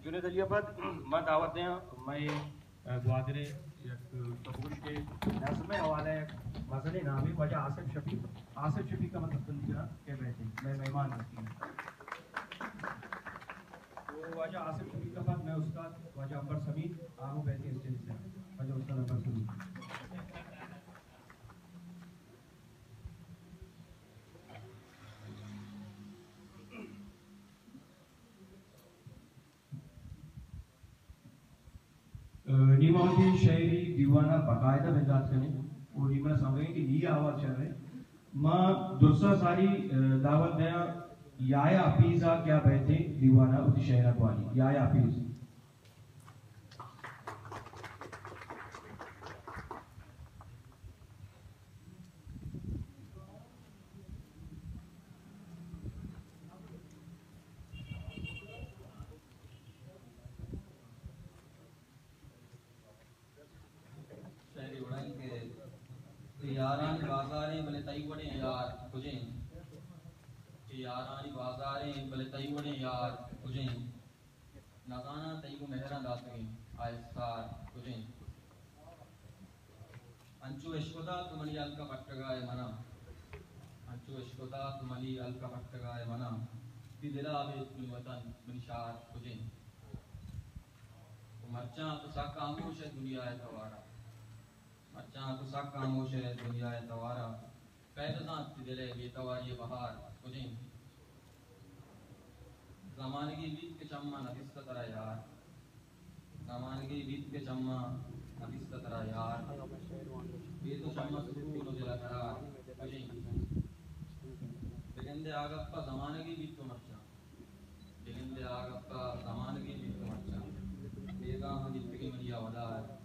جنید علی آباد، ما دعوت دیاں، مئے، ء، گوادر ء یک کپوش کے نظم ء حوالہ ء مزنیں نامے واجہ آصف شفیق، آصف شفیق ء ما تپندی کناں کہ بیت انت، مئے مہمان بیت انت۔ تو واجہ آصف شفیق ء پد مئے استاد واجہ عنبر سمیر، آ ہوں بیت انت اسٹیج ء سر۔ واجہ استاد عنبر سمیر۔ ء، نی ما وتی شعری دیوان ء باقاعدہ بندات کنیں و نی منا سمجھیں کہ نی آواز شر ہے۔ ما درسا ساری، ء، دعوت دیاں یایا حفیظ ء کیا بیتیں دیوان ء وتی شعر ء گوانی۔ یایا حفیظ۔ شعرے وڑ انت کہ تئی یارانی بازاریں بلے تئی وڑیں یار کجیں؟ تئی یارانی بازاریں بلے تئی وڑیں یار کجیں؟ نزاناں تئی گوں مہراں داتگیں آ اسرار کجیں؟ انچو اشکتا تو منی ہلک ء پٹگا ئے منا، انچو اشکتا تو منی ہلک ء پٹگا ئے منا، تئی دل ء ابید منی وطن منی شار کجیں؟ و مرچاں تو سک ہاموش ئے دنیا ء توارا، مرچاں تو سک ہاموش ئے دنیا ء توارا، کئے بزانت تئی دل ء بے تواری ء بہار کجیں؟ زمانگے بیت کہ چماں نہ دیستہ ترا یار، زمانگے بیت کہ چماں نہ دیستہ ترا یار، بے تو چماں سکون و دل ء قرار کجیں؟ بگندے آ گپ ء زمانگے بیت و مرچاں، بگندے آ گپ ء زمانگے بیت و مرچاں، بیگاہ بیتگیں منی آ ودار